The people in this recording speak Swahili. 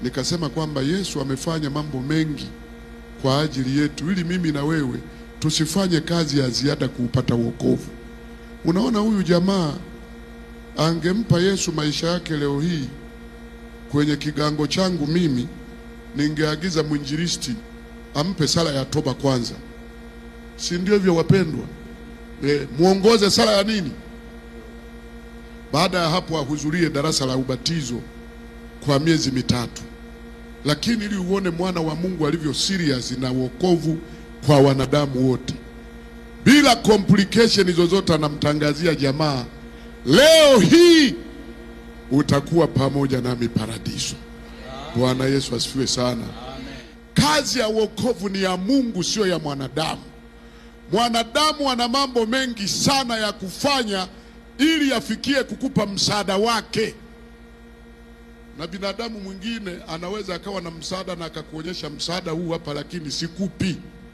Nikasema kwamba Yesu amefanya mambo mengi kwa ajili yetu ili mimi na wewe tusifanye kazi ya ziada kuupata wokovu. Unaona, huyu jamaa angempa Yesu maisha yake leo hii, kwenye kigango changu mimi ningeagiza mwinjilisti ampe sala ya toba kwanza, si ndio hivyo wapendwa? Muongoze sala ya nini? Baada ya hapo ahudhurie darasa la ubatizo kwa miezi 3. Lakini ili uone mwana wa Mungu alivyo serious na wokovu kwa wanadamu wote, bila complication zozote, anamtangazia jamaa, leo hii utakuwa pamoja nami paradiso. Bwana Yesu asifiwe sana. Amen. Kazi ya wokovu ni ya Mungu, sio ya mwanadamu. Mwanadamu ana mambo mengi sana ya kufanya ili afikie kukupa msaada wake. Na binadamu mwingine anaweza akawa na msaada na akakuonyesha msaada huu hapa, lakini sikupi.